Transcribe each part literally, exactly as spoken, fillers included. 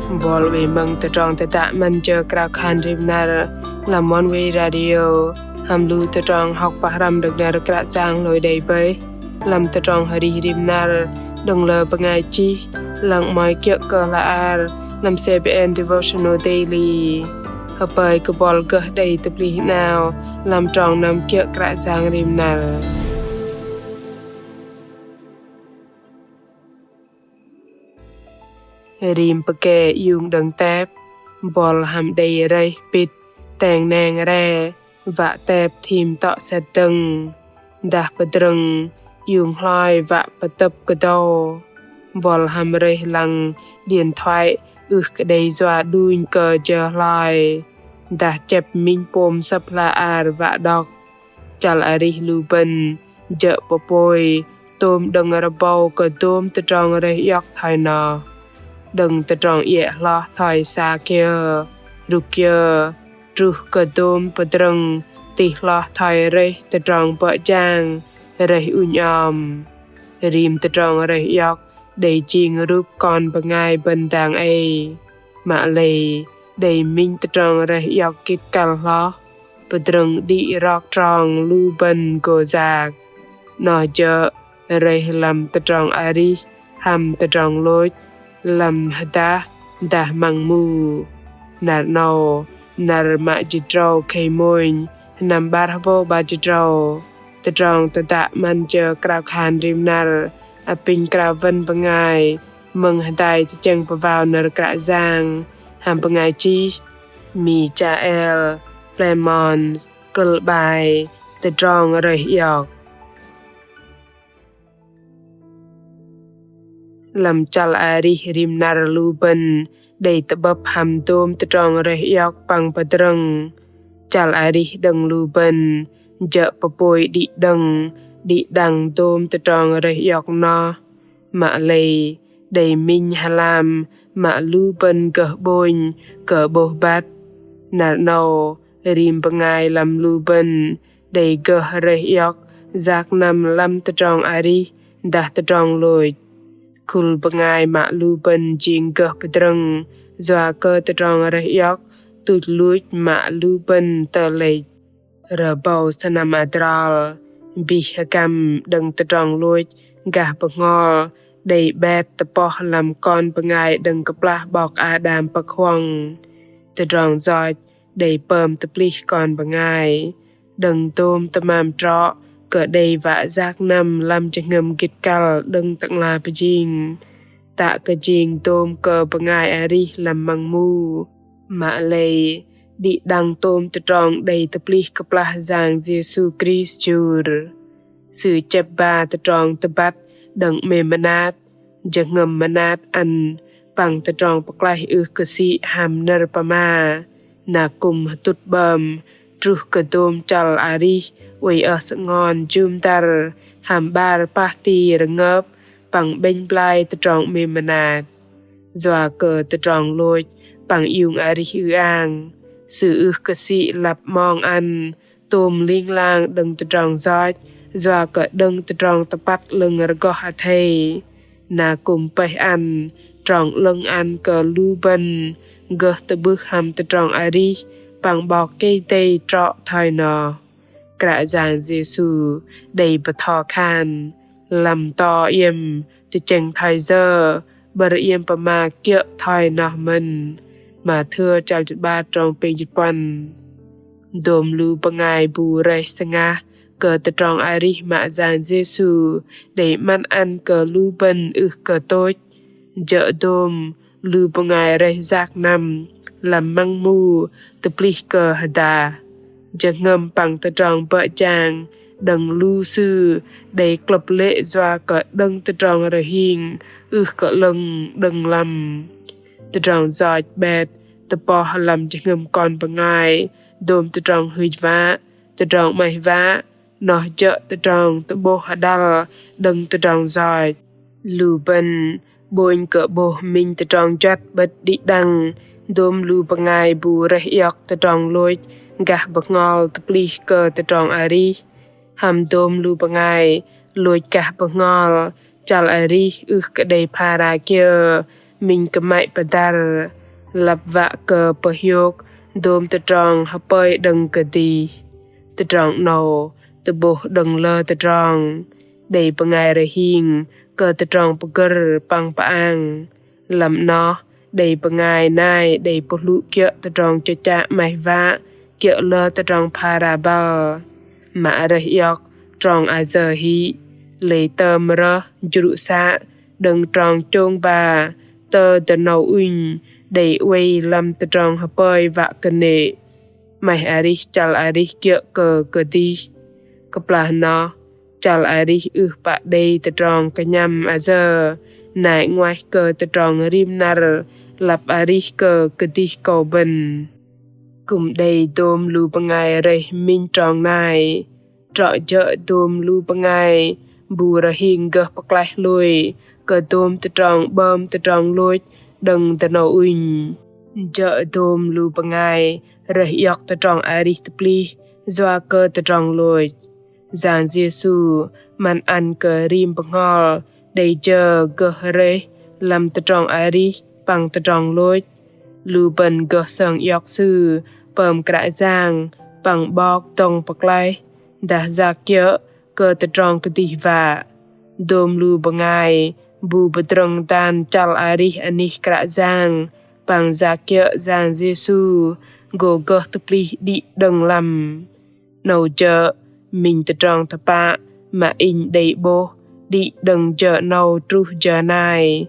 Bol wei mơ̆ng tơdrong tơdă 'Măn jơ krao khan rim năr lăm Oneway Radio hăm lu tơdrong hŏk pơhrăm đơ̆ng nơ̆r Kră Yang hlôi đei bơih lăm tơdrong arih rim năr đơ̆ng lơ bơngai chih lăng 'mơ̆i kiơ̆ kơ hla ar lăm CBN Devotional Daily. Hơpơi kơ bol gơh đei tơplih 'nao lăm trong năm kiơ̆ Kră Yang rim năr. Rim pơgê iung đơ̆ng tep, bol hăm đei rơih pĭt teng neng re, wă tep thim tŏ sĕt dơ̆ng. Dah pơdrơ̆ng iung hloi wă pơtơ̆p kơdâu, bol hăm rơih lăng điện thoại ưh kơ đei yua đunh kơ jơ hloi. Dah chĕp minh pôm sơ̆p hla ar wă đŏk, chăl arih lu bơ̆n jơ̆ pơpôi tôm đơ̆ng rơbâu kơ dôm tơdrong rơih iŏk thoi noh. Đơ̆ng tơdrong iĕ hloh thoi sa kiơ, rŭk kiơ, truh kơ dôm pơdrơ̆ng tih hloh thoi rơih tơdrong bơ̆ jang, rơih ŭnh om. Rim tơdrong rơih iŏk đei jing rup kon bơngai bơ̆n dang ei. Mă lei đei minh tơdrong rơih iŏk gĭt kăl hloh, pơdrơ̆ng đĭ rok trong lu bơ̆n gô yak. Noh jơ̆ rơih lăm tơdrong arih hăm tơdrong lôch, lăm hơdah dah măng mu. Năr 'nâu, năr mă jĭt drâu khei mônh, sơnăm 'bar hơbâu 'bar jĭt drâu. Tơdrong tơdă 'Măn jơ krao khan rim năr apinh krao wơ̆n bơngai mơ̆ng hơdai tơchĕng pơwao nơ̆r Kră Yang hăm bơngai chih Michael Flemons, kơ̆l 'bai Tơdrong rơih iŏk. Lăm chăl arih rim năr lu bơ̆n đei tơ'bơ̆p hăm dôm tơdrong rơih iŏk păng pơdrơ̆ng. Chăl arih đơ̆ng lu bơ̆n jơ̆ pơpôi đĭ đăng, đĭ đăng dôm tơdrong rơih iŏk noh. Mă lei đei minh hơlam mă lu bơ̆n gơh 'bônh kơ 'bôh băt. Năr 'nâu rim bơngai lăm lu bơ̆n đei gơh rơih iŏk yak năm lăm tơdrong arih dah tơdrong lôch. Khul bơngai mă lu bơ̆n jing gơh pơdrơ̆ng yua kơ tơdrong rơih iŏk tuch luch mă lu bơ̆n tơlĕch. Rơbâu sơnăm adrol, bih hơkăm đơ̆ng tơdrong lôch gah bơhngol đei 'bet tơpoh lăm kon bơngai đơ̆ng kơplah 'bok Ađam pơ̆k huŏng. Tơdrong yoch đei pơm tơplih kon bơngai đơ̆ng dôm tơmam trŏ kơ đei wă yak năm lăm jơhngơ̆m gĭt kăl đơ̆ng Tơ'ngla pơjing, tă kơ jing dôm kơ bơngai arih lăm măng mu. Mă lei đĭ đăng tôm tơdrong đei tơplih kơplah Yang Yêsu Krist jur. Sư chĕp ba tơdrong tơbăt đơ̆ng 'mêm mơnat, jơhngơ̆m mơnat ăn păng tơdrong pơklaih ưh kơ sĭ hăm nơ̆r pơma, na kư̆m hơtŭt 'bơm truh kơ dôm chăl arih oei ơh sơngon jŭm dăr hăm 'bar pah ti rơngơp păng 'bĕnh blai tơdrong 'mêm mơnat. Yua kơ tơdrong lôch păng iung arih ư-ang, sư ưh kơ sĭ lăp 'mong ăn tôm ling lang đơ̆ng tơdrong yoch yua kơ đơ̆ng tơdrong tơpăt 'lơ̆ng rơgoh athei. Na kư̆m pơih ăn trong 'lơ̆ng ăn kơ lu bơ̆n gơh tơ'bưh hăm tơdrong arih păng 'Bok Kei-Dei trŏ thoi noh. Kră Yang Yêsu đei bơtho khan: Lăm to iĕm tơchĕng thoi yơ, 'bơ̆r iĕm pơma kiơ̆ thoi noh mơ̆n. Mathêu chăl jĭt 'bar trong pêng jĭt puăn. Dôm lu bơngai bu rơih sơngah kơ tơdrong arih mă Yang Yêsu đei 'măn ăn kơ lu bơ̆n ưh kơ tôch. Jơ̆ dôm lu bơngai rơih yak năm lăm măng mu tơplih kơ hơdah, jơhngơ̆m păng tơdrong bơ̆ jang đơ̆ng lu sư đei klơ̆p lê̆ yua kơ đơ̆ng tơdrong rơhing ưh kơ 'lơ̆ng đơ̆ng lăm. Tơdrong yoch 'bet tơpoh lăm jơhngơ̆m kon bơngai dôm tơdrong hưch wă, tơdrong 'maih wă, noh jơ̆ tơdrong tơ'bôh hơđăl đơ̆ng tơdrong yoch. Lu bơ̆n 'bônh kơ 'bôh minh tơdrong juăt 'bơ̆t đĭ đăng dôm lu bơngai bu rơih iŏk tơdrong lôch gah bơhngol tơplih kơ tơdrong arih. Hăm dôm lu bơngai lôch gah bơhngol, chăl arih ưh kơ đei phara kiơ minh kơmăy pơdăr. Lăp wă kơ pơhiôk dôm tơdrong hơpơi đơ̆ng kơdih. Tơdrong 'nâu tơ'bôh đơ̆ng lơ tơdrong. Đei bơngai rơhing kơ tơdrong pơgơ̆r păng pơang. Lăm noh đei bơngai nai đei pơhlŭ kiơ̆ tơdrong chơchă 'maih wă kiơ̆ lơ tơdrong pharabăl. Mă rơih iŏk trong ayơ hĭ, lei tơm rơh jrŭ să đơ̆ng trong chông ba tơ dơnâu ŭnh đei oei lăm tơdrong hơpơi wă kơnê̆. 'Maih arih chăl arih kiơ̆ kơ kơdih. Kơplah noh chăl arih ưh pă đei tơdrong kơnhăm ayơ nai 'nguaih kơ tơdrong rim năr lăp arih kơ kơdih kâu bơ̆n. Kư̆m đei dôm lu bơngai rơih minh trong nai. Trŏ jơ̆ dôm lu bơngai bu rơhing gơh pơklaih hlôi kơ dôm tơdrong 'bơm tơdrong lôch đơ̆ng dơnâu ŭnh. Jơ̆ dôm lu bơngai rơih iŏk tơdrong arih tơplih yua kơ tơdrong lôch. Yang Yêsu 'măn ăn kơ rim bơhngol đei jơ gơh rơih lăm tơdrong arih păng tơdrong lôch. Lu bơ̆n gơh sơng iŏk Sư pơm Kră Yang păng 'Bok dŏng pơklaih dah yak kiơ̆ kơ tơdrong kơdih wă. Dôm lu bơngai bu pơdrơ̆ng dan chăl arih anih Kră Yang păng yak kiơ̆ Yang Yêsu gô gơh tơplih đĭ đơ̆ng lăm. 'Nâu jơ̆ minh tơdrong tơpă mă inh đei 'bôh đĭ đơ̆ng jơ 'nâu truh jơ nai.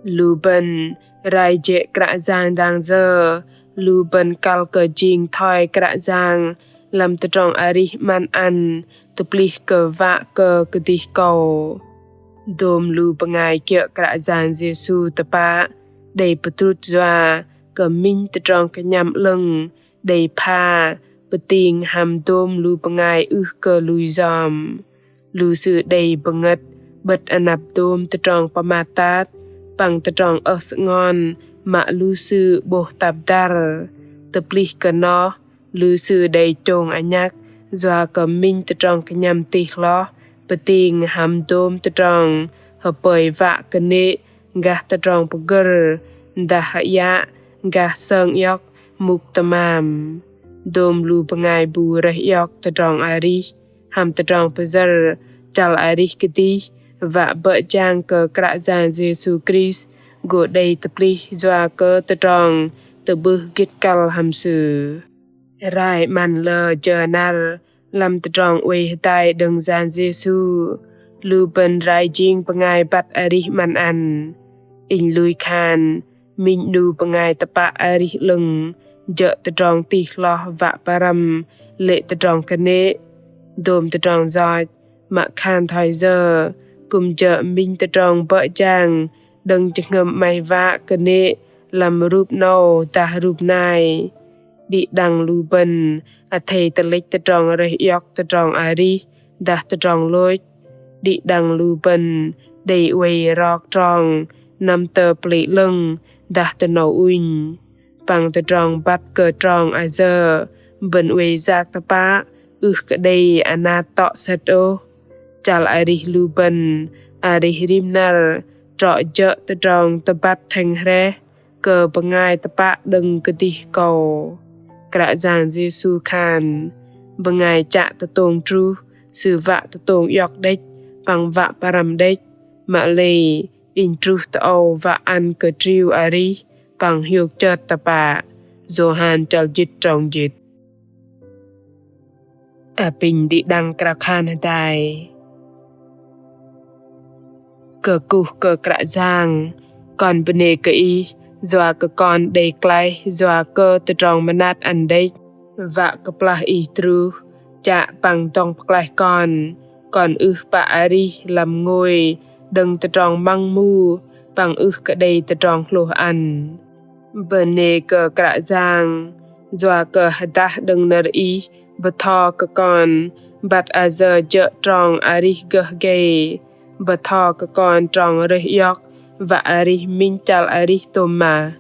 Lu bơ̆n rai jê̆ Kră Yang dang yơ, lu bơ̆n kăl kơ jing thoi Kră Yang lăm tơdrong arih 'măn ăn tơplih kơ wă kơ kơdih kâu. Dôm lu bơngai kiơ̆ Kră Yang Yêsu tơpă đei pơdrŭt yua kơ minh tơdrong kơnhăm 'lơ̆ng đei pha pơting hăm dôm lu bơngai ưh kơ lui yom. Lu sư đei bơngơ̆t 'bơ̆t anăp dôm tơdrong pơmat tat păng tơdrong ơh sơngon mă lu sư 'bôh tap dăr. Tơplih kơ noh, lu sư đei chông anhăk yua kơ minh tơdrong kơnhăm tih hloh pơting hăm dôm tơdrong hơpơi wă kơnê̆ gah tơdrong pơgơ̆r dah hơyă gah sơng iŏk mŭk tơmam. Dôm lu bơngai bu rơih iŏk tơdrong arih hăm tơdrong pơyơ̆r chăl arih kơdih wă bơ̆ jang kơ Kră Yang Yêsu Krist gô đei tơplih yua kơ tơdrong tơ'bưh gĭt kăl hăm Sư. Rai 'măn lơ jơ năr lăm tơdrong oei hơdai đơ̆ng Yang Yêsu, lu bơ̆n rai jing bơngai băt arih 'măn ăn. Inh lui khan minh 'nu bơngai tơpă arih 'lơ̆ng jơ̆ tơdrong tih hloh wă pơrăm lê̆ tơdrong kơnê̆. Dôm tơdrong yoch mă khan thoi yơ kư̆m jơ̆ minh tơdrong bơ̆ jang đơ̆ng jơhngơ̆m 'maih wă kơnê̆ lăm rup 'nâu dah rup nai. Đĭ đăng lu bơ̆n athei tơlĕch tơdrong rơih iŏk tơdrong arih dah tơdrong lôch. Đĭ đăng lu bơ̆n đei oei rok trong năm tơ pơlei 'lơ̆ng dah tơnâu ŭnh. Păng tơdrong băt kơ trong ayơ bơ̆n oei yak tơpă ưh kơ đei anat tŏ sĕt ôh. Chăl arih lu bơ̆n arih rim năr trŏ jơ̆ tơdrong tơbăt thĕng hrĕh kơ bơngai tơpă đơ̆ng kơdih kâu. Kră Yang Yêsu khan bơngai chă tơtông truh, sư wă tơtông iŏk đĕch păng wă pơrăm đĕch. Mă lei inh truh tơ âu wă ăn kơ triu arih păng hiôk chơt tơpă. Yôhan chăl jĭt trong jĭt. Apinh đĭ đăng krao khan hơdai. Kơkuh kơ Kră Yang, kon bơnê kơ Ih yua kơ kon đei klaih yua kơ tơdrong mơnat ăn đĕch. Wă kơplah Ih truh chă păng dŏng pơklaih kon, kon ưh pă arih lăm ngôi đơ̆ng tơdrong măng mu păng ưh kơ đei tơdrong hlôh ăn. Bơnê kơ Kră Yang yua kơ hơdah đơ̆ng nơ̆r Ih bơtho kơ kon băt ayơ jơ̆ trong arih gơh gei, bơtho kơ kon trong rơih iŏk wă arih minh chăl arih tôm mah.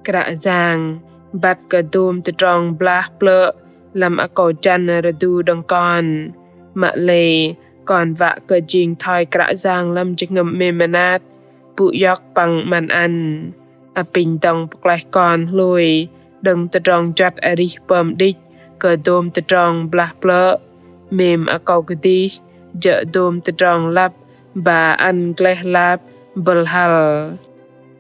Kră Yang băt kơ dôm tơdrong blah plơ̆ lăm akâu jăn rơdu đơ̆ng kon. Mă lei kon wă kơ jing thoi Kră Yang lăm jơhngơ̆m mêm mơnat, pŭ iŏk păng 'măn ăn. Apinh dŏng pơklaih kon hlôi đơ̆ng tơdrong juăt arih pơm đĭch kơ dôm tơdrong blah plơ̆. Mêm akâu kơdih jơ̆ dôm tơdrong lăp ba ăn gleh lap bơ̆l hăl.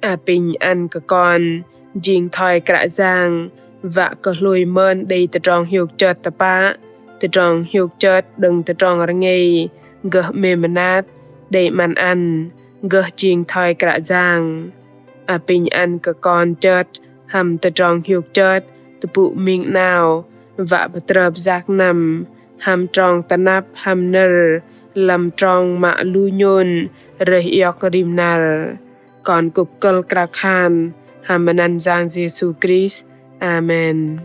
Apinh ăn kơ kon jing thoi Kră Yang wă kơ hlôi mơn đei tơdrong hiôk chơt tơpă, tơdrong hiôk chơt đơ̆ng tơdrong rơngei gơh 'mêm mơnat, đei 'măn ăn gơh jing thoi Kră Yang. Apinh ăn kơ kon chơt hăm tơdrong hiôk chơt, tơpŭ ming 'nao, wă pơtrơp yak năm hăm trong tơnap hăm nơ̆r lăm trong mă lu nhôn rơih iŏk rim năr. Kon kŭp kơ̆l krao khan hăm anăn Yang Yêsu Krist. Amen.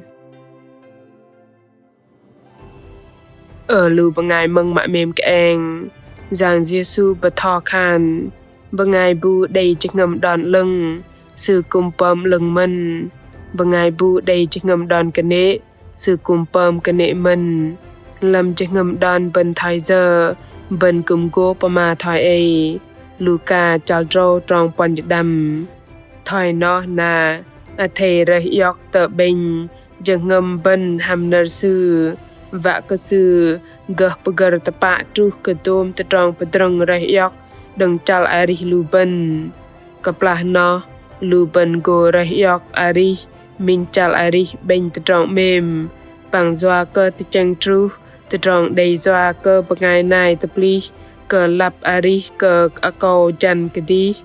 Ơ lu bơngai mơ̆ng mă 'mêm kơeng, Yang Yêsu bơtho khan: Bơngai bu đei jơhngơ̆m đon 'lơ̆ng, sư kư̆m pơm 'lơ̆ng mơ̆n. Bơngai bu đei jơhngơ̆m đon kơnê̆, sư kư̆m pơm kơnê̆ mơ̆n. Lăm jơhngơ̆m đon bơ̆n thoi yơ, bơ̆n kư̆m gô pơma thoi ei. Luka chăl drâu trong puăn jĭt đăm. Thoi noh na, athei rơih iŏk tơ 'bĕnh jơhngơ̆m bơ̆n hăm nơ̆r Sư, wă kơ Sư gơh pơgơ̆r tơpă truh kơ dôm tơdrong pơdrơ̆ng rơih iŏk đơ̆ng chăl arih lu bơ̆n. Kơplah noh, lu bơ̆n gô rơih iŏk arih minh chăl arih 'bĕnh tơdrong 'mêm, păng yua kơ tơchĕng truh tơdrong đei yua kơ bơngai nai tơplih kơ lăp arih kơ akâu jăn kơdih.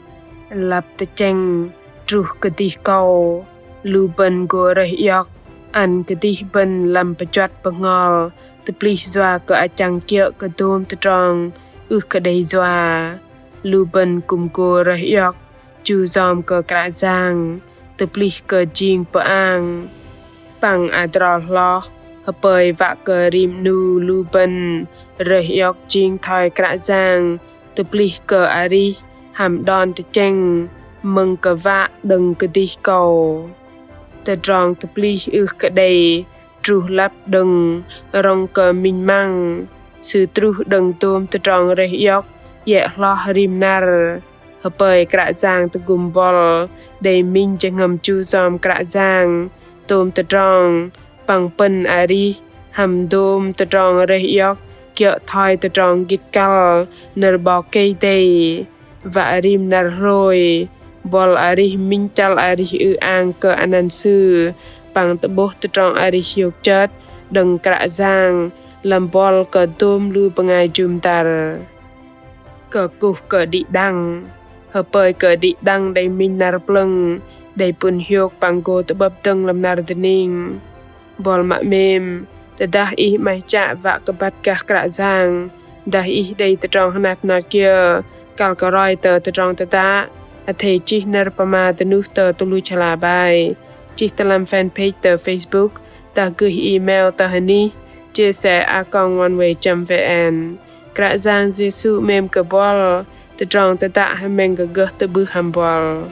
Lăp tơchĕng truh kơdih kâu, lu bơ̆n gô rơih iŏk ăn kơdih bơ̆n lăm pơjuăt bơhngol tơplih yua kơ achăng kiơ̆ kơ dôm tơdrong ưh kơ đei yua. Lu bơ̆n kư̆m gô rơih iŏk chu yom kơ Kră Yang, tơplih kơ jing pơang. Păng adrol hloh, hơpơi wă kơ rim 'nu lu bơ̆n rơih iŏk jing thoi Kră Yang, tơplih kơ arih hăm đon tơchĕng mơ̆ng kơ wă đơ̆ng kơdih kâu. Tơdrong tơplih ưh kơ đei truh lăp đơ̆ng rŏng kơ minh măng, sư truh đơ̆ng dôm tơdrong rơih iŏk iĕ hloh rim năr. Hơpơi Kră Yang tơgŭm buăl đei minh jơhngơ̆m chu yom Kră Yang tôm tơdrong, păng pơ̆n arih hăm dôm tơdrong rơih iŏk kiơ̆ thoi tơdrong gĭt kăl nơ̆r 'Bok Kei-Dei. Wă rim năr hlôi, buăl arih minh chăl arih ư-ang kơ anăn Sư, păng tơ'bôh tơdrong arih hiôk chơt đơ̆ng Kră Yang lăm buăl kơ dôm lu bơngai jŭm dăr. Kơkuh kơ đĭ đăng. Hơpơi kơ đĭ đăng đei minh năr plơ̆ng, đei pŭn hiôk păng gô tơ'bơ̆p dơ̆ng lăm năr dơning. Buăl mă 'mêm, tơdah ih 'maih chă wă kơ băt gah Kră Yang, dah ih đei tơdrong hơnat hơnot kiơ kăl kơ roi tơ tơdrong tơdă, athei chih nơ̆r pơma dơnuh tơ tơluch hla bơar, chih tơ lăm fanpage tơ Facebook, dah gửi email tơ hơnih chia sẻ a còng oneway chấm vn. Kră Yang Yêsu 'mêm kơ buăl, tơdrong tơdă hơmĕng kơ gơh tơ'bưh hăm buăl.